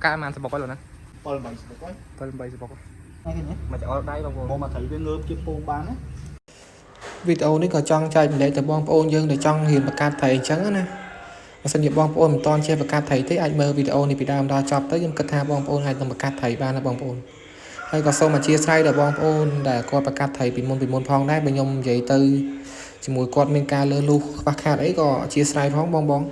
កែបានសបុកហើយលោកណា 7 8សបុកហើយ 7 8សបុក ហើយឃើញទេ មកចោលដៃបងប្អូន បងមកត្រីវាងើបជាពងបានណា វីដេអូនេះក៏ចង់ចែកម្លែកទៅបងប្អូនយើងដែលចង់រៀនបង្កើតត្រីអញ្ចឹងណាបើសិនជាបងប្អូនមិនទាន់ចេះបង្កើតត្រីទេអាចមើលវីដេអូនេះពីដើមដល់ចប់ទៅខ្ញុំគិតថាបងប្អូនអាចនឹងបង្កើតត្រីបានណាបងប្អូនហើយក៏សូមអធិស្ឋានដល់បងប្អូនដែលគាត់បង្កើតត្រីពីមុនពីមុនផងដែរបើខ្ញុំនិយាយទៅជាមួយគាត់មានការលើសលុះខ្វះខាតអីក៏អធិស្ឋានផងបងបង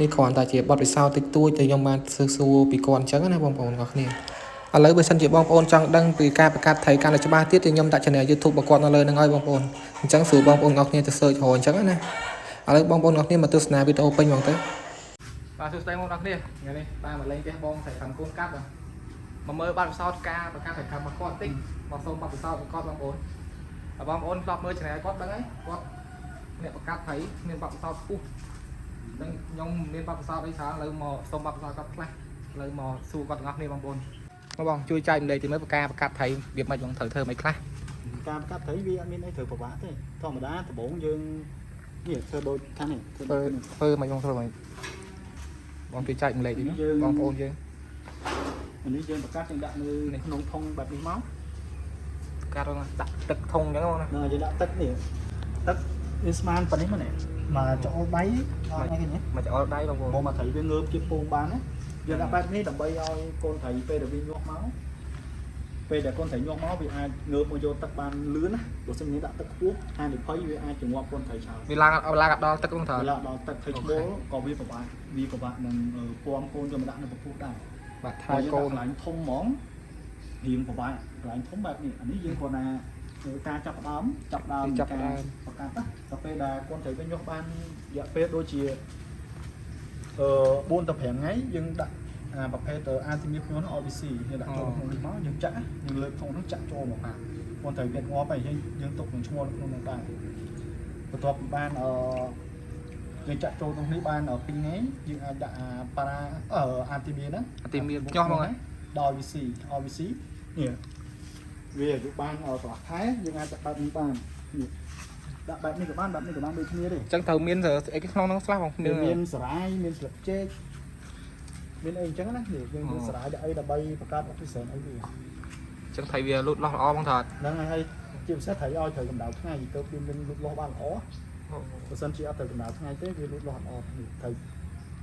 នេះគ្រាន់តែជាបទពិសោធន៍តិចតួចដែលខ្ញុំបានសួរពីគាត់អញ្ចឹងណាបងប្អូនទាំងគ្នា ឥឡូវបើសិនជាបងប្អូនចង់ដឹងពីការបង្កើតត្រីកាន់តែច្បាស់ទៀតthìខ្ញុំដាក់ channel YouTube របស់គាត់នៅលើហ្នឹងហើយបងប្អូនអញ្ចឹងស្រួលបងប្អូនទាំងអស់គ្នាទៅ search រកអញ្ចឹងណាឥឡូវបងប្អូនទាំងអស់គ្នាមកទស្សនាវីដេអូពេញហ្មងទៅ បាទសួស្តីបងប្អូនគ្នាថ្ងៃនេះបាទមកលេងផ្ទះបងស្រីខាំកូនកាត់បាទមកមើលបាត់ពិសោធន៍ការបង្កើតត្រីខាំរបស់គាត់តិចមកសូមបាត់ពិសោធន៍របស់គាត់បងប្អូនហើយបងប្អូនធ្លាប់មើល channel គាត់ដឹងហើយគាត់អ្នកបង្កើតត្រីមានបាត់ពិសោធន៍ខ្ពស់ដឹងខ្ញុំមានបាត់ពិសោធន៍អីច្រើនឥឡូវមកសូមបាត់ពិសោធន៍គាត់ខ្លះឥឡូវមកសួរគាត់ទាំងអស់គ្នាបងប្អូនមកបងជួយចែកម្លែកទីមើលបង្ការបង្កើតត្រីវាមិនបងត្រូវធ្វើមិនខ្លះ ការកាត់ត្រីវាអត់មានអីត្រូវពិបាកទេធម្មតាដំបូងយើងនេះធ្វើដូចខាងនេះធ្វើ ធ្វើ ដូចនេះ ធ្វើមិនបងធ្វើមិនបងជួយចែកម្លែកទីបងប្អូនយើង អានេះយើងប្រកាសយើងដាក់នៅក្នុងធុងបែបនេះមក កាត់បងដាក់ទឹកធុងអញ្ចឹងបងណា ហ្នឹងយើងដាក់ទឹកនេះទឹកវាស្មានប៉ុណ្នេះមកនេះមកចូលដៃអត់ឃើញទេ មកចោលដៃបងប្អូន បងមកត្រីវាងើបជាពងបានណាយើងដាក់បែបនេះដើម្បីឲ្យកូនត្រីពេលដែលវាញាស់មកពេលដែលកូនត្រីញាស់មកវាអាចងើបមកយកទឹកបានលឿនណាបើសិនជាដាក់ទឹកខ្ពស់ហានិភ័យវាអាចចងាប់កូនត្រីឆោត វាឡើងឡើងដល់ទឹកបងត្រូវ វេលាដល់ទឹកត្រីឈ្មោលក៏វាពិបាកវាពិបាកនឹងពំកូនយកមកដាក់នៅពពុះដែរ បាទថែ បើ កូនក ន្លែងធំហ្មងរៀងពិបាកកន្លែងធំបែបនេះអានេះយើងគ្រាន់តែការចាប់ផ្ដើមចាប់ដើមការប្រកាសណាដល់ពេលដែលកូនត្រីវាញាស់បានរយៈពេលដូចជាអឺ4ទៅ5ថ្ងៃយើងដាក់អាប្រភេទអាទីមីភ្ញូន OBC យើងដាក់ចូលក្នុងនេះមកយើងចាក់យើងលើកធុងហ្នឹងចាក់ចូលមកកូនត្រីវាងាប់ហើយយើងទុកនឹងឈ្មោះក្នុងនោះដែរបន្ទាប់ពីបានអឺយើងចាក់ចូលក្នុងនេះបាន2ថ្ងៃយើងអាចដាក់អាប៉ារ៉ាអាទីមីហ្នឹង អតិមានភ្ញាស់បងណា ដល់ VC RVC នេះវាអាយុបានកន្លះខែយើងអាចដាក់បែបនេះបាននេះដាក់បែបនេះក៏បានបែបនេះក៏បានដូចគ្នាទេ អញ្ចឹងត្រូវមានអីក្នុងហ្នឹងស្លាស់បង វាមានសរាយមានស្លឹកចេកមានអីអញ្ចឹងណានេះយើងមានសរាយដាក់អីដើម្បីបង្កើតអុកស៊ីសែនអីវា អញ្ចឹងថៃវាលូតលាស់ល្អបងត្រូវ ហ្នឹងហើយជាពិសេសត្រូវឲ្យត្រូវកម្ដៅថ្ងៃទៅវាមានលូតលាស់បានល្អបើសិនជាអត់ត្រូវកម្ដៅថ្ងៃទេវាលូតលាស់អត់នេះត្រូវ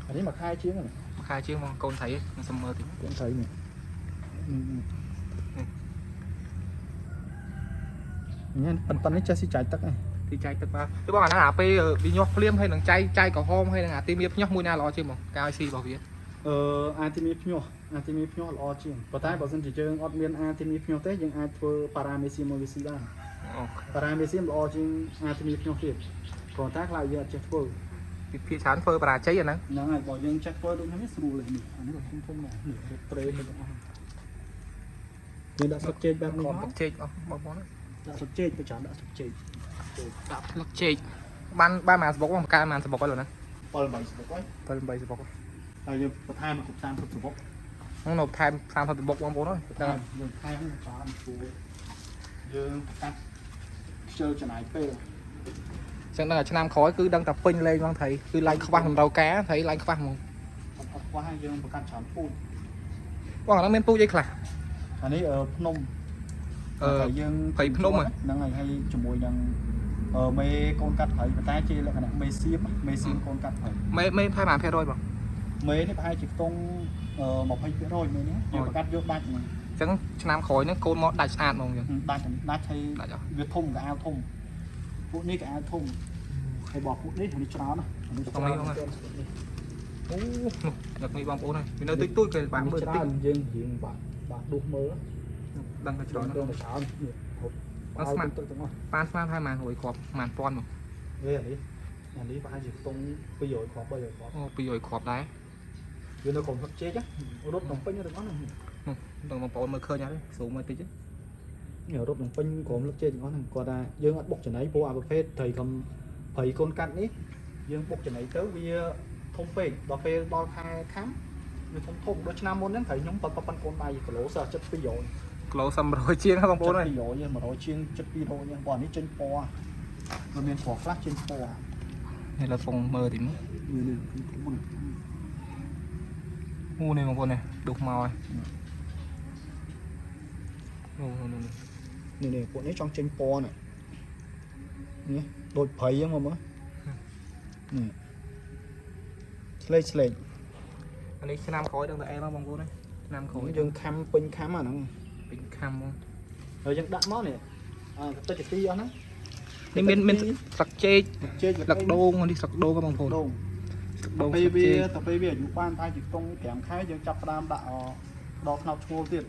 អានេះមួយខែជាងហ្នឹង មួយខែជាងបងកូនថៃខ្ញុំសុំមើលតិច កូនត្រីនេះញ៉ាំប៉ុណ្ណេះចេះស៊ីចាយទឹកឯង ទីចែកទឹកបាទគឺបងអាហ្នឹងអាពេលវាញាស់ភ្លាមហើយនឹងចែកចែកក្រហមហើយនឹងអាទីមានភ្ញាស់មួយណាល្អជាងបងការឲ្យស៊ីរបស់វា អឺអាទីមីភ្ញាស់អាទីមីភ្ញាស់ល្អជាងប៉ុន្តែបើសិនជាយើងអត់មានអាទីមីភ្ញាស់ទេយើងអាចធ្វើប៉ារ៉ាមេស៊ីមួយវាស៊ីបាន អូ ប៉ារ៉ាមេស៊ីមល្អជាងអាទីមីភ្ញាស់ទៀតគ្រាន់តែខ្លាចយើងអត់ចេះធ្វើ ពីភាគច្រើនធ្វើបរាជ័យអាហ្នឹង ហ្នឹងហើយបើយើងចេះធ្វើដូចនេះស្រួលនេះអានេះក៏ធំធំដែរនេះរត់ត្រេនទាំងអស់យើងដាក់ស្លឹកចេកបែបនេះ ខំទឹកចេកអស់បងប្អូន ដាក់ស្លឹកចេកទៅច្រើនដាក់ស្លឹកចេក ដាក់ផ្លឹកចេកបានបានមួយសបុកបងបង្កើតបានសបុកហើយលោកណា 7 8សបុកហើយ 7 8សបុក ហើយយើងបន្ថែមមកគ្រប់30សបុក ហ្នឹងនៅថែម30សបុកបងប្អូនអើយ ហ្នឹងយើងថែមច្រើនព្រោះយើងកាត់ខ្ជិលចំណាយពេល ចឹងដល់ឆ្នាំក្រោយគឺដឹងតែពេញលេងហ្មងត្រីគឺឡើងខ្វះតម្រូវការត្រីឡើងខ្វះហ្មង អត់ខ្វះហើយយើងបង្កាត់ច្រើនពូជ បងអាហ្នឹងមានពូជអីខ្លះ អានេះភ្នំ អឺ យើង ព្រៃភ្នំ ហ្នឹងហើយហើយជាមួយនឹងមេកូនកាត់ព្រៃប៉ុន្តែជាលក្ខណៈមេសៀមមេសៀមកូនកាត់ព្រៃ មេមេប្រហែលប៉ុន្មានភាគរយបង មេនេះប្រហែលជាខ្ទង់20%មេនេះយើងបង្កាត់យកដាច់ហ្នឹង អញ្ចឹងឆ្នាំក្រោយហ្នឹងកូនមកដាច់ស្អាតហ្មងចឹង ដាច់ដាច់ហើយ ដាច់អស់ វាធំកៅអៅធំពួកនេះកៅអៅធំហើយបោះពួកនេះនេះច្រើនណាស់នេះច្រើននេះ អូនោះនឹកនេះបងប្អូនហើយវានៅតិចតួចគេបាក់មើលតិច ច្រើនយើងរៀងបាក់បាក់ដួសមើល ដឹងតែច្រើន ច្រើនច្រើននេះហូបទឹកទាំងអស់ ប៉ានស្មានប្រហែលប៉ុន្មាន100គ្រាប់ប៉ុន្មានពាន់មក វាអានេះអានេះប្រហែលជាខ្ទង់200គ្រាប់300គ្រាប់ អូ200គ្រាប់ដែរ វានៅក្រុមផឹកចេករត់ក្នុងពេញទាំងអស់ហ្នឹង នោះដឹងបងប្អូនមើលឃើញអត់ទេស្រួលមើលតិច នេះរត់ក្នុងពេញក្រុមលឹកចេកទាំងអស់ហ្នឹងគាត់ថាយើងអត់បុកចំណីព្រោះអាប្រភេទត្រីកំព្រៃកូនកាត់នេះយើងបុកចំណីទៅវាធំពេកដល់ពេលដល់ខែខាំវាធំធំដូចឆ្នាំមុនហ្នឹងត្រីខ្ញុំប៉ុនប៉ុនកូនដៃគីឡូសចិត្ត200 គីឡូស100ជាងបងប្អូនអើយ 200 100ជាងចិត្ត200ហ្នឹងព្រោះអានេះចេញពណ៌វាមានពណ៌ខ្លះចេញពណ៌ នេះលើពងមើលតិច នេះនេះធំធំ អូនេះបងប្អូននេះ ដុះមកហើយនោះនោះនោះ នេះនេះពួកនេះចង់ចេញពណ៌នេះនេះដូចព្រៃហ្នឹងមកមើលនេះស្លេកស្លេក អានេះឆ្នាំក្រោយដឹងតែអែមកបងប្អូនណាឆ្នាំក្រោយ យើងខំពេញខំអាហ្នឹង ពេញខំហ្មង ហើយយើងដាក់មកនេះអាទឹកជាទីអស់ហ្នឹង នេះមានមានស្លឹកចេក ចេក ស្លឹកដូងនេះស្លឹកដូងបងប្អូន ដូង ស្លឹកដូង ពេលវា ស្លឹកចេក ទៅពេលវាអាយុបានប្រហែលជាខ្ទង់5ខែយើងចាប់ផ្ដើមដាក់ដល់ថ្នោតឈ្មោលទៀត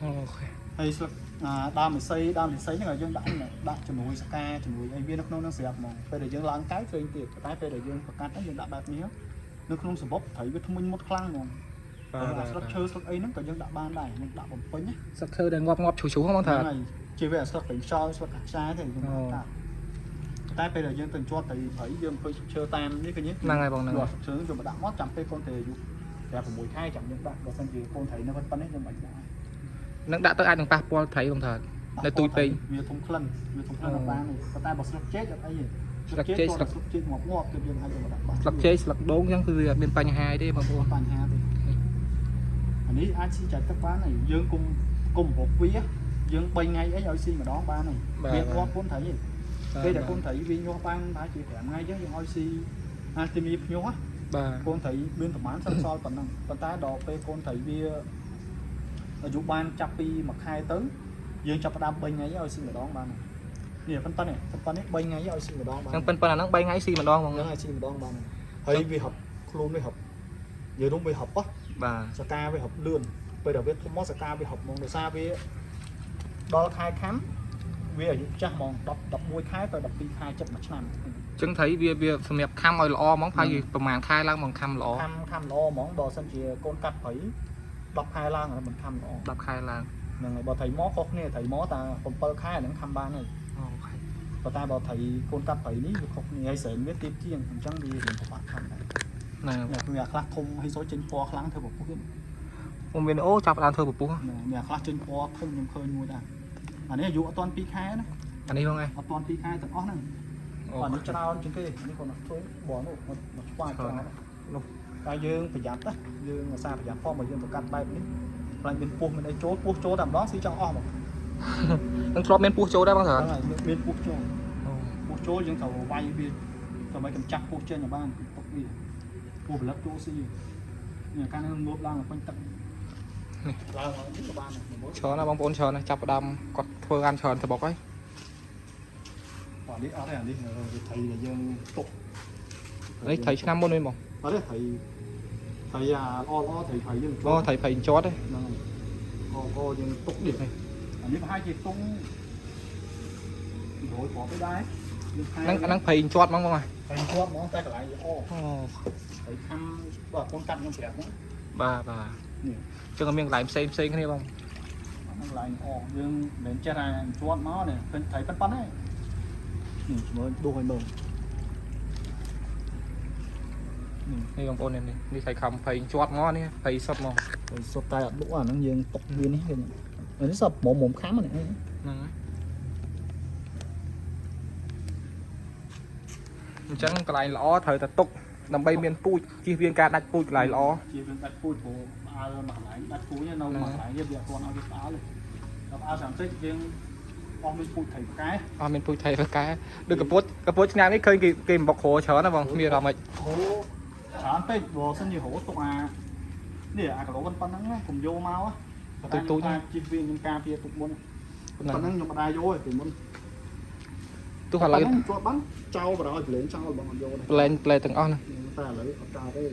OK ហើយស្លឹកអាដើមឫស្សីដើមឫស្សីហ្នឹងឲ្យយើងដាក់ហ្នឹងដាក់ជំនួយស្កាជំនួយអីវានៅក្នុងហ្នឹងស្រាប់ហ្មងពេលដែលយើងឡើងកៅឃើញទៀតតែពេលដែលយើងប្រកាត់ហ្នឹងយើងដាក់បែបនេះនៅក្នុងសំបុកត្រីវាធ្មុញមុតខ្លាំងហ្មង បាទ អាស្លឹកឈើស្លឹកអីហ្នឹងក៏យើងដាក់បានដែរយើងដាក់បំពេញណា ស្លឹកឈើដែលងាប់ងាប់ជ្រុះជ្រុះហ្មងថា ហ្នឹងហើយជាវាអាស្លឹកប្រេងខ្យល់ស្លឹកអាខ្ចាយទេយើងដាក់តាមតែពេលដែលយើងទៅជាប់ត្រីព្រៃយើងអង្គុយឈើតាមនេះឃើញទេ ហ្នឹងហើយបងហ្នឹង យកស្លឹកឈើយកមកដាក់មកចាំពេលកូនត្រីអាយុតែ6ខែចាំយើងដាក់បើសិនជាកូនត្រីនៅប៉ុណ្ណេះយើងមិនដាក់ នឹងដាក់ទៅអាចនឹងប៉ះពាល់ត្រីបងថានៅទូចពេក វាធំក្លិនវាធំក្លិនអត់បានទេប៉ុន្តែបើស្លឹកចេកអត់អីទេ ស្លឹកចេក ស្លឹកចេកងាប់ងាប់គឺយើងអាចយកមកដាក់បាន ស្លឹកចេកស្លឹកដូងអញ្ចឹងគឺវាអត់មានបញ្ហាទេបងប្អូន បញ្ហាទេអានេះអាចស៊ីចែកទឹកបានហើយយើងគុំគុំប្រកវាយើង3ថ្ងៃអីឲ្យស៊ីម្ដងបានហើយវាងាប់កូនត្រីទេពេលដែលកូនត្រីវាញាស់បានប្រហែលជា5ថ្ងៃអញ្ចឹងយើងឲ្យស៊ីអាទីមីភ្ញាស់ បាទ កូនត្រីមានប្រមាណសល់សល់ប៉ុណ្ណឹងប៉ុន្តែដល់ពេលកូនត្រីវាអាយុបានចាប់ពី1ខែទៅយើងចាប់ផ្ដើម3ថ្ងៃឲ្យស៊ីម្ដងបាននេះប៉ុន្តែនេះប៉ុន្តែនេះ3ថ្ងៃឲ្យស៊ីម្ដងបាន អញ្ចឹងប៉ុនប៉ុណ្ណឹង3ថ្ងៃស៊ីម្ដងបង ហ្នឹងឲ្យស៊ីម្ដងបានហើយវាហប់ខ្លួនវាហប់និយាយរួមវាហប់ហ៎ បាទ សកាវាហប់លឿនពេលដែលវាធំមកសកាវាហប់ហ្មងដោយសារវាដល់ខែខាំវាអាយុចាស់ហ្មង10 11ខែទៅ12ខែចិត្តមួយឆ្នាំ អញ្ចឹងត្រីវាវាសម្រាប់ខំឲ្យល្អហ្មងប្រហែលជាប្រហែលខែឡើងហ្មងខំល្អ ខំខំល្អហ្មងបើសិនជាកូនកាត់ព្រៃ10ខែឡើងអាហ្នឹងមិនខំល្អ 10ខែឡើង ហ្នឹងហើយបើត្រីមកខុសគ្នាត្រីមកតា7ខែអាហ្នឹងខំបានហើយ OK ប៉ុន្តែបើត្រីកូនកាត់ព្រៃនេះវាខុសគ្នាហើយស្រែនវាទាបជាងអញ្ចឹងវារៀងពិបាកខំដែរ ណា នេះគឺអាខ្លះធំហើយសូចេញពណ៌ខ្លាំងធ្វើពពុះទៀត ខ្ញុំមានអូចាប់ដើមធ្វើពពុះ នេះអាខ្លះចេញពណ៌ធំខ្ញុំឃើញមួយដែរអានេះអាយុអត់ទាន់2ខែណា អានេះបងឯង អត់ទាន់2ខែទាំងអស់ហ្នឹង អូ អានេះច្រើនជាងគេនេះគាត់មកធ្វើបងនោះមកឆ្វាយច្រើន នោះ តែយើងប្រយ័ត្នណាយើងអាសាប្រយ័ត្នផងបើយើងប្រកាត់បែបនេះខ្លាចមានពស់មានអីចូលពស់ចូលតែម្ដងស៊ីចង់អស់មក នឹងធ្លាប់មានពស់ចូលដែរបង ហ្នឹង ច្រើន ហើយមានពស់ចូលពស់ចូលយើងត្រូវវាយវាដើម្បីកម្ចាត់ពស់ចេញឲ្យបានពុកវាពស់ផលិតចូលស៊ីនេះកាលនេះងើបឡើងពេញទឹកឡើងមកនេះក៏បានដែរមើល ច្រើនណាស់បងប្អូនច្រើនណាស់ចាប់ផ្ដើមគាត់ធ្វើបានច្រើនសបុកហើយ បាទនេះអត់ទេអានេះវាត្រីដែលយើងទុក នេះត្រីឆ្នាំមុនវិញបង អត់ទេត្រីត្រីអាល្អល្អត្រីត្រីយើង អូត្រីប្រៃជាត់ទេ ហ្នឹងហើយកកយើងទុកនេះអានេះប្រហែលជាទុង100គ្រាប់ទៅដែរយើងខែ ហ្នឹងអាហ្នឹងប្រៃជាត់ហ្មងបង ត្រីជាប់ហ្មងតែកន្លែងល្អ អូ ត្រីខំបាទកូនកាត់ខ្ញុំប្រាប់ហ្នឹង បាទបាទ នេះ ចឹងក៏មានកន្លែងផ្សេងផ្សេងគ្នាបង ហ្នឹងកន្លែងល្អយើងមិនមែនចេះតែជាប់មកនេះឃើញត្រីប៉ុណ្ណេះនេះមើលដួសឲ្យមើល នេះបងប្អូននេះនេះត្រីខំប្រៃជាត់ហ្មងនេះប្រៃសុតហ្មង ហើយសុទ្ធតែអត់លក់អាហ្នឹងយើងទុកវានេះឃើញនេះសពមុំមុំខំនេះ ហ្នឹងហើយអញ្ចឹងកន្លែងល្អត្រូវតែទុកដើម្បីមានពូជជៀសវាងការដាច់ពូជកន្លែងល្អ ជាវាដាច់ពូជព្រោះផ្អើលមួយកន្លែងដាច់ពូជនៅមួយកន្លែងវាអត់ទាន់ឲ្យវាផ្អើលទេដល់ផ្អើល30តិចយើងអស់មានពូជត្រីផ្កែ អត់មានពូជថៃផ្កាដូចកពុតកពុតឆ្នាំនេះឃើញគេគេបុកគ្រច្រើនណាបងមានអារម្មណ៍មិន ហូច្រើនពេកបើសិនជារោទុកអានេះអាគីឡូប៉ុណ្ណឹងណាកុំយកមក ទូចទូច ណាជិះវាខ្ញុំការពារទុកមុនប៉ុណ្ណឹងខ្ញុំមិនដែរយកទេពីមុន ទោះឥឡូវ ជាប់បានចោលបណ្ដោយប្លែងចោលបងអត់យកទេ ប្លែនប្លែទាំងអស់ណា តែឥឡូវអត់កើតទេ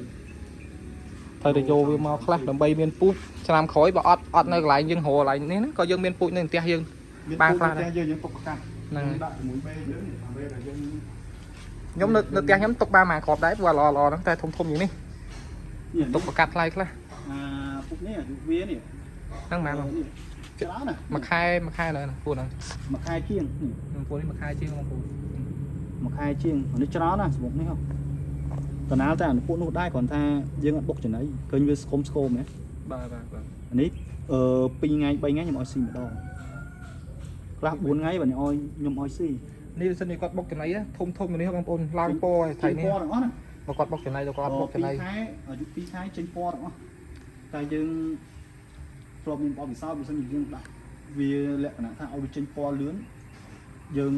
ត្រូវតែយកវាមកខ្លះដើម្បីមានពូជឆ្នាំក្រោយបើអត់អត់នៅកន្លែងយើងរកកន្លែងនេះណាក៏យើងមានពូជនៅផ្ទះយើង មាន បានខ្លះដែរ ពូជយើងយើងទុកប្រកាស ហ្នឹងហើយ ដាក់ជាមួយមេយើងនេះតាមពេលដែលយើង ខ្ញុំនៅនៅផ្ទះខ្ញុំទុកបានមួយគ្រាប់ដែរព្រោះល្អល្អហ្នឹងតែធំធំជាងនេះ នេះ ទុកប្រកាត់ថ្លៃខ្លះ អាពុកនេះអាយុវានេះ ហ្នឹងម៉ែបង នេះច្រើនណាស់ មួយខែមួយខែឡើយហ្នឹងពូហ្នឹង មួយខែជាងនេះ ពូនេះមួយខែជាងបងពូ មួយខែជាងអានេះច្រើនណាស់ស្មុកនេះហ៎តំណាលតែអាពួកនោះដែរគ្រាន់ថាយើងអត់បុកចំណីឃើញវាស្គមស្គមណា បាទបាទបាទ អានេះអឺ2ថ្ងៃ3ថ្ងៃខ្ញុំឲ្យស៊ីម្ដងខ្លះ4ថ្ងៃបើនេះឲ្យខ្ញុំឲ្យស៊ី នេះបើសិនជាគាត់បុកចំណីធំធំនេះបងប្អូនឡើងពណ៌ហើយថៃនេះ ចេញពណ៌ទាំងអស់ណា បើគាត់បុកចំណីទៅគាត់បុកចំណី 2ខែអាយុ2ខែចេញពណ៌ទាំងអស់ តែយើងធ្លាប់មានបទពិសោធន៍បើសិនជាយើងដាក់វាលក្ខណៈថាឲ្យវាចេញពណ៌លឿនយើង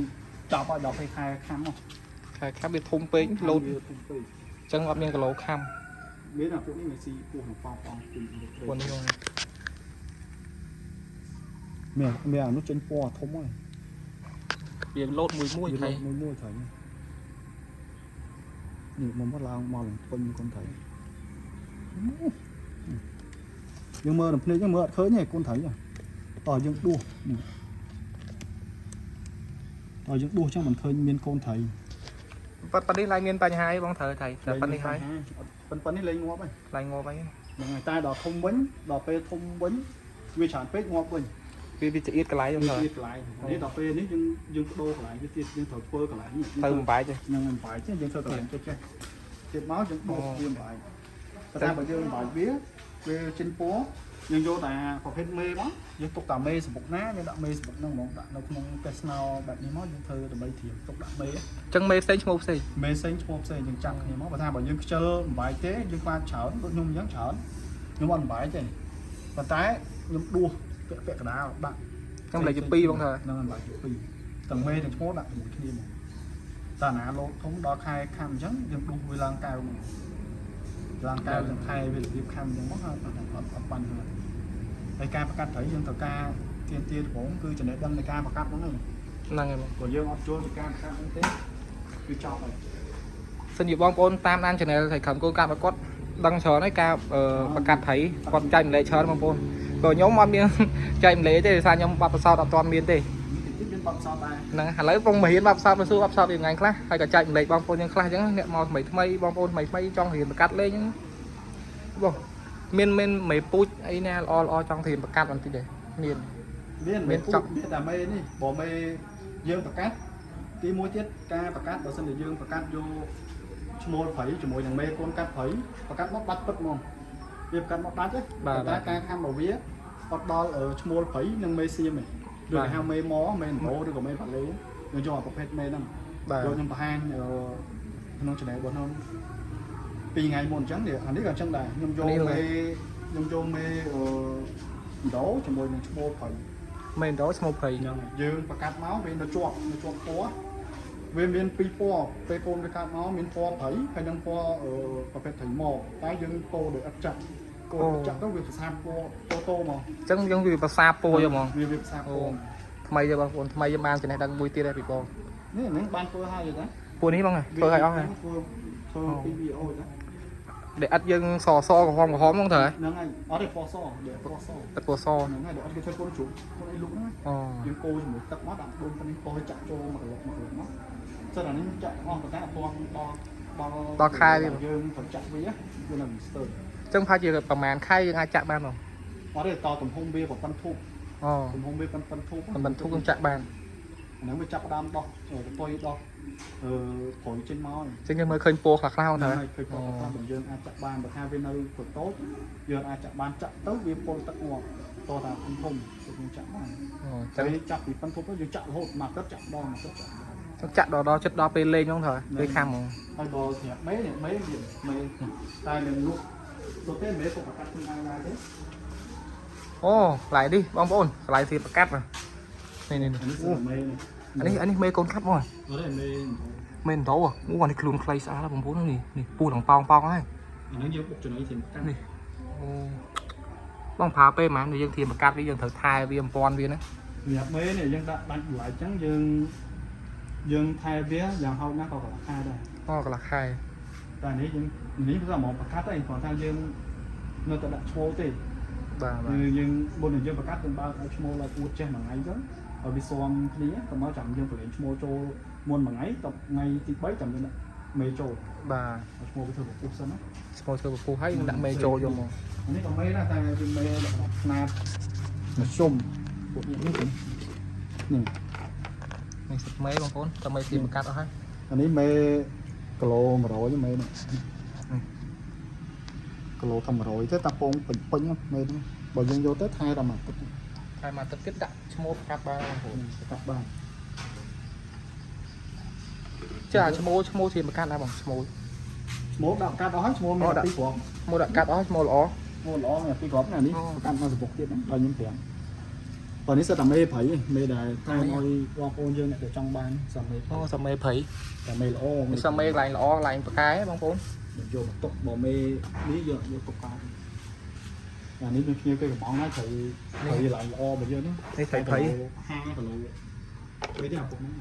ចាប់ឲ្យដល់ពេលខែខាំមក ខែខាំវាធំពេកលោត វាធំពេក អញ្ចឹងអត់មានគីឡូខាំ មានអាពួកនេះវាស៊ីពោះនឹងប៉ោងប៉ោងពី ពួកនេះបង មានមានអានោះចេញពណ៌ធំហើយ វាលោតមួយមួយថៃ វាមួយមួយត្រីនេះមកមកឡើងមកឡើងពេញកូនត្រីយើងមើលដល់ភ្នែកយើងមើលអត់ឃើញទេកូនត្រីតោះយើងដួសនេះតោះយើងដួសចឹងមិនឃើញមានកូនត្រី ប៉ុន្តែនេះឡើងមានបញ្ហាអីបងត្រូវថៃតែប៉ុណ្នេះហើយ ប៉ុណ្នេះលេងងាប់ហើយ ឡើងងាប់ហើយ ហ្នឹងហើយតែដល់ធំវិញដល់ពេលធំវិញវាច្រើនពេកងាប់វិញ វាវាចៀតកន្លែងបងត្រូវ វាកន្លែងនេះដល់ពេលនេះយើងយើងបដូរកន្លែងវាទៀតយើងត្រូវធ្វើកន្លែងនេះ ត្រូវបំបែកទេ នឹងបំបែកទេយើងធ្វើកន្លែងចេះចេះទៀតមកយើងបោកវាបំបែកតែបើយើងបំបែកវាវាចេញពណ៌យើងយកតែប្រភេទមេមកយើងទុកតែមេសម្បុកណាយើងដាក់មេសម្បុកហ្នឹងហ្មងដាក់នៅក្នុងកេះស្នោបែបនេះមកយើងធ្វើដើម្បីត្រៀមទុកដាក់មេ អញ្ចឹងមេផ្សេងឈ្មោះផ្សេង មេផ្សេងឈ្មោះផ្សេងយើងចាំគ្នាមកបើថាបើយើងខ្ជិលបំបែកទេយើងខ្លាចច្រើនដូចខ្ញុំអញ្ចឹងច្រើនខ្ញុំអត់បំបែកទេប៉ុន្តែខ្ញុំដួសពាក់ពាក់កណ្ដាលដាក់ អញ្ចឹងលេខទី2បងត្រូវ ហ្នឹងហើយទី2ទាំងមេទាំងឈ្មោះដាក់ជាមួយគ្នាមកតាណាលោកធំដល់ខែខាំអញ្ចឹងយើងដួសវាឡើងកៅមកឡើងកៅទាំងខែវារបៀបខាំអញ្ចឹងមកហើយអត់អត់អត់បញ្ហាហើយការប្រកាសត្រីយើងត្រូវការទៀនទាដំបងគឺចំណេះដឹងនៃការប្រកាសហ្នឹងឯង ហ្នឹងហើយបង ព្រោះយើងអត់ចូលពីការប្រកាសហ្នឹងទេគឺចប់ហើយ សិនជាបងប្អូនតាមដាន channel ថៃខំកូនកាត់របស់គាត់ដឹងច្រើនហើយការប្រកាសថៃគាត់ចែកម្លែកច្រើនបងប្អូនក៏ខ្ញុំអត់មាន ចែកម្លែកទេដោយសារខ្ញុំបាត់ប្រសោតអត់ទាន់មានទេ តិចមានបទពិសោធន៍ដែរ ហ្នឹងឥឡូវបងមករៀនបាត់ផ្សោតមកសួរបាត់ផ្សោតពីថ្ងៃខ្លះហើយក៏ចែកម្លែកបងប្អូនយើងខ្លះអញ្ចឹងអ្នកមកថ្មីថ្មីបងប្អូនថ្មីថ្មីចង់រៀនប្រកាសលេងអញ្ចឹងបងមានមានមេពូជអីណាល្អល្អចង់រៀនប្រកាសបន្តិចទេមាន មាន មានចង់ មានមានតែមេនេះបើមេយើងប្រកាសទីមួយទៀតការប្រកាសបើសិនជាយើងប្រកាសយកឈ្មោលព្រៃជាមួយនឹងមេកូនកាត់ព្រៃប្រកាសមកបាត់ពិតហ្មងវាប្រកាសមកដាច់ទេ បាទ តែការខាំរបស់វាអត់ដល់ឈ្មោលព្រៃនិងមេសៀមទេឬគេហៅមេម៉មេណូឬក៏មេប៉ាឡេយើងយកអាប្រភេទមេហ្នឹង បាទ យកខ្ញុំបង្ហាញក្នុង channel របស់ខ្ញុំពីរថ្ងៃមុនអញ្ចឹងនេះអានេះក៏អញ្ចឹងដែរខ្ញុំយកមេខ្ញុំយកមេអឺដោជាមួយនឹងឈ្មោលព្រៃ មេដោឈ្មោះព្រៃ ហ្នឹងហើយយើងប្រកាសមកវានៅជាប់នៅជាប់ពណ៌វាមានពីរពណ៌ពេលកូនវាកាត់មកមានពណ៌ព្រៃហើយនិងពណ៌ប្រភេទត្រីមកតែយើងកូរដោយឥតចាក់កូរឥតចាក់ទៅវាប្រសាទពណ៌តូតូមក អញ្ចឹងយើងវាប្រសាពូយកហ្មង វាវាប្រសាទពណ៌ ថ្មីទេបងប្អូនថ្មីយើងបានចំណេះដឹងមួយទៀតដែរពីបង នេះហ្នឹងបានធ្វើហើយទេ ពួកនេះបងធ្វើឲ្យអស់ហើយ ធ្វើធ្វើពីវីដេអូណា ដែលឥតយើងសសក្រហមក្រហមហ្មងត្រូវ ហ្នឹងហើយអត់ទេពណ៌សដែលពណ៌ស ឥតពណ៌ស ហ្នឹងហើយដែលអត់គេធ្វើកូនជ្រូកកូនអីលុកហ្នឹង អូ យើងកូរជាមួយទឹកមកដាក់ដូងប៉ុណ្នេះពណ៌ចាក់ចូលមកកន្លុកមកកន្លុកមកសិនអានេះចាក់អស់ប៉ុន្តែអត់ទាន់ដល់ដល់យើងត្រូវចាក់វាវានៅស្ទើរ អញ្ចឹងប្រហែលជាប្រហែលខែយើងអាចចាក់បានបង អត់ទេតទំហំវាប៉ុណ្ណធូប អូ ទំហំវាប៉ុណ្ណធូប មិនធូបយើងចាក់បាន អាហ្នឹងវាចាប់ដើមដោះកតុយដោះអឺព្រួយចេញមក អញ្ចឹងយើងមើលឃើញពណ៌ខ្លះខ្លះហ្នឹង ហើយឃើញពណ៌ខ្លះបើយើងអាចចាក់បានបើថាវានៅតូចយើងអាចចាក់បានចាក់ទៅវាពុលទឹកងាប់តតាធំធំយើងចាក់បាន អូអញ្ចឹង តែចាប់ពីប៉ុនធូបទៅយើងចាក់រហូតមកទឹកចាក់ដងមកទឹកចាក់ ចឹងចាក់ដល់ដល់ចិត្តដល់ពេលលេងហ្នឹងត្រូវពេលខាំហ្មង ហើយបើស្រាប់មេនេះមេវាមេតែនឹងលក់ទៅទេមេក៏ប្រកាសខ្លួនឯងដែរទេ អូកន្លែងនេះបងប្អូនកន្លែងសៀបប្រកាត់នេះនេះ អានេះសិមេនេះ អានេះអានេះមេកូនកាត់មក អត់ទេមេ មេដោអូអានេះខ្លួនខ្លីស្អាតបងប្អូននេះនេះពូឡើងប៉ោងប៉ោងហើយ អាហ្នឹងយើងបុកចំណីធៀមប្រកាស នេះអូបងប្រើពេលហ្មងយើងធៀមប្រកាត់វាយើងត្រូវថែវាបំពន់វាណា សម្រាប់មេនេះយើងដាក់ដាច់បន្លែអញ្ចឹងយើងយើងថែវាយ៉ាងហោចណាស់ក៏កន្លះខែដែរ អូកន្លះខែ តែនេះយើងនេះគឺថាហ្មងប្រកាសទេគ្រាន់តែយើងនៅតែដាក់ឈ្មោលទេ បាទបាទ យើងមុននឹងយើងប្រកាសយើងបើកឲ្យឈ្មោលឲ្យអួតចេះមួយថ្ងៃទៅឲ្យវាស៊ាំគ្នាកុំឲ្យចាំយើងប្រឡែងឈ្មោលចូលមុនមួយថ្ងៃតថ្ងៃទី3ចាំយើងដាក់មេចូល បាទ ឲ្យឈ្មោលវាធ្វើពពុះសិនណា ស្មោះធ្វើពពុះហើយយើងដាក់មេចូលយកមក នេះក៏មេដែរតែវាមេលក្ខណៈខ្នាតមធ្យមពួកនេះនេះ នេះសិតមេបងប្អូនតែមេទីប្រកាត់អស់ហើយ អានេះមេគីឡូ100មេនេះគីឡូតែ100ទេតាពងពេញពេញមេនេះបើយើងយកទៅថែតែមួយទឹក ថែមកទឹកទៀតដាក់ឈ្មោះប្រកាត់បានបងប្អូន កាត់បាន ចាឈ្មោះឈ្មោះធៀមប្រកាត់ដែរបងឈ្មោះ ឈ្មោះដាក់កាត់អស់ហើយឈ្មោះមានទីព្រម ឈ្មោះដាក់កាត់អស់ឈ្មោះល្អ ងូតល្អនេះពីគ្រាប់ណានេះកាន់មកសបុកទៀតហ្នឹងដល់ខ្ញុំប្រាំតោះនេះសិតតែមេព្រៃមេដែលតែឲ្យបងប្អូនយើងអ្នកដែលចង់បានសាមេ អូសាមេព្រៃ តែមេល្អ នេះសាមេកន្លែងល្អកន្លែងប្រកែបងប្អូន យកមកទុកបើមេនេះយកយកទុកកើតអានេះមានភ្ញៀវគេកំងណាត្រីត្រីឡើងល្អបើយើងនេះ នេះត្រីព្រៃ 5គីឡូពេលនេះអាពុកហ្នឹង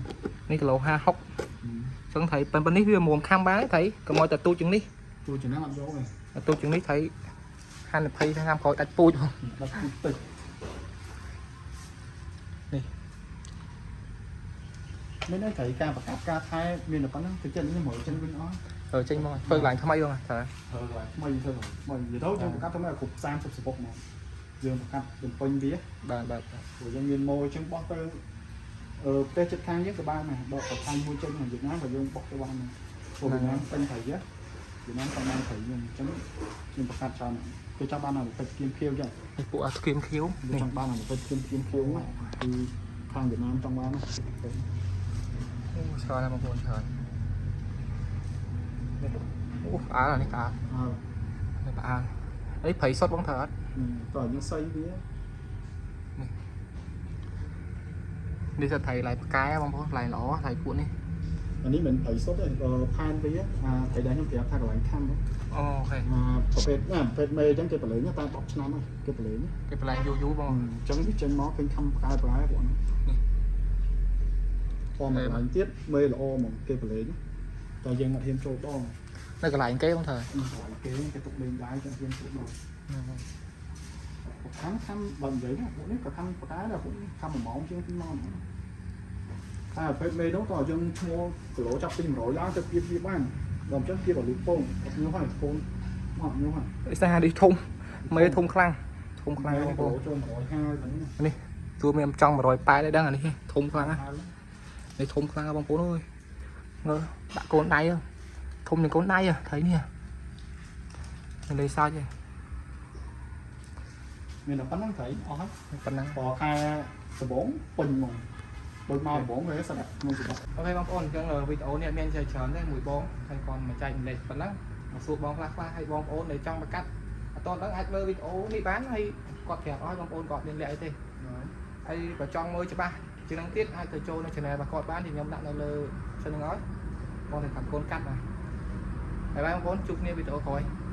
នេះគីឡូ50 60ចឹងត្រីប៉ុណ្នេះវាមុំខាំបានត្រីកុំឲ្យតែទូចជាងនេះ ទូចំណាំអត់យកទេ តែទូចជាងនេះត្រីហានិភ័យឆ្នាំក្រោយដាច់ពូជបង ដល់ទូតិច នេះ មានន័យត្រីការប្រកាសការថែមានតែប៉ុណ្្នឹងទៅចិត្តនេះមកចិនវិញអស់ ទៅចេញមកធ្វើកន្លែងថ្មីបងត្រូវ ធ្វើកន្លែងថ្មីធ្វើថ្មីនិយាយទៅយើងប្រកាសទៅមកគ្រប់30សបុកមកយើងប្រកាសបំពេញវា បាទបាទ ព្រោះយើងមានម៉ូអញ្ចឹងបោះទៅអឺប្រទេសជិតខាងយើងក៏បានដែរដកប្រថៃមួយចេញមកវៀតណាមក៏យើងបោះទៅបានដែរព្រោះវៀតណាមពេញត្រីហ៎វៀតណាមចង់បានត្រីយើងអញ្ចឹងយើងប្រកាសច្រើនគេចង់បានអាប្រភេទគៀមខៀវចឹង នេះពួកអាស្គៀមខៀវ នេះ គេចង់បានអាប្រភេទគៀមគៀមខៀវណាគឺខាងវៀតណាមចង់បានណា អូច្រើនណាស់បងប្អូនច្រើននេះអូផ្អើលអានេះផ្អើល អើ នេះផ្អើលនេះព្រៃសុតបងត្រូវអត់ តើយើងសៃវា នេះសិតត្រីឡៃផ្កែបងប្អូនឡៃល្អត្រីពួកនេះ អានេះមិនត្រីសុទ្ធទេផានវាអាត្រីដែលខ្ញុំប្រាប់ថាកន្លែងខាំ អូខេ អាប្រភេទណាប្រភេទមេអញ្ចឹងគេប្រឡែងតាម10ឆ្នាំហើយគេប្រឡែង គេប្លែងយូរយូរបង អញ្ចឹងវាចេញមកឃើញខំផ្កាយផ្កាយពួកហ្នឹង នេះ ពណ៌មកឡើងទៀតមេល្អហ្មងគេប្រឡែងតែយើងអត់ហ៊ានចូលដង នៅកន្លែងគេបងត្រូវ កន្លែងគេគេទុកលេងដែរចឹងហ៊ានចូលដងពួកខំខំបើនិយាយណាពួកនេះក៏ខំផ្កាយដែរពួកនេះខំ1ម៉ោងជាង2ម៉ោងតែប្រភេទមេនោះតើយើងឈ្មោះគីឡូចាប់ពី100ឡើងទៅពីវាបានដល់អញ្ចឹងពីបើលូពងអត់ញោះហើយកូនមកញោះហើយ ឯសានេះធំមេធំខ្លាំងធំខ្លាំងបងប្អូន ចូល150ហ្នឹង នេះទួមានចង់180ដែរដឹងអានេះធំខ្លាំងណាស់នេះធំខ្លាំងណាស់បងប្អូនអើយមើលដាក់កូនដៃធំជាងកូនដៃត្រីនេះលេងសើចទេ មានតែប៉ុណ្្នឹងត្រីអស់ហើយ ប៉ុណ្ណឹង ព្រោះខែដំបងពេញហ្មងដូចមកដំបងវាស្ដាប់ក្នុងសម្បត្តិ អូខេបងប្អូនអញ្ចឹងវីដេអូនេះអត់មានច្រើនទេមួយបងហើយគាត់មកចែកម្លែកប៉ុណ្ណឹងមកសួរបងខ្លះខ្លះហើយបងប្អូនដែលចង់ប្រកាសអត់តដឹងអាចមើលវីដេអូនេះបានហើយគាត់ប្រាប់ឲ្យបងប្អូនគាត់មានលាក់អីទេហើយបើចង់មើលច្បាស់ជាងហ្នឹងទៀតអាចទៅចូលនៅ channel របស់គាត់បានที่ខ្ញុំដាក់នៅលើសិនហ្នឹងហើយបងតែតាមកូនកាត់ណាហើយបងប្អូនជួបគ្នាវីដេអូក្រោយ។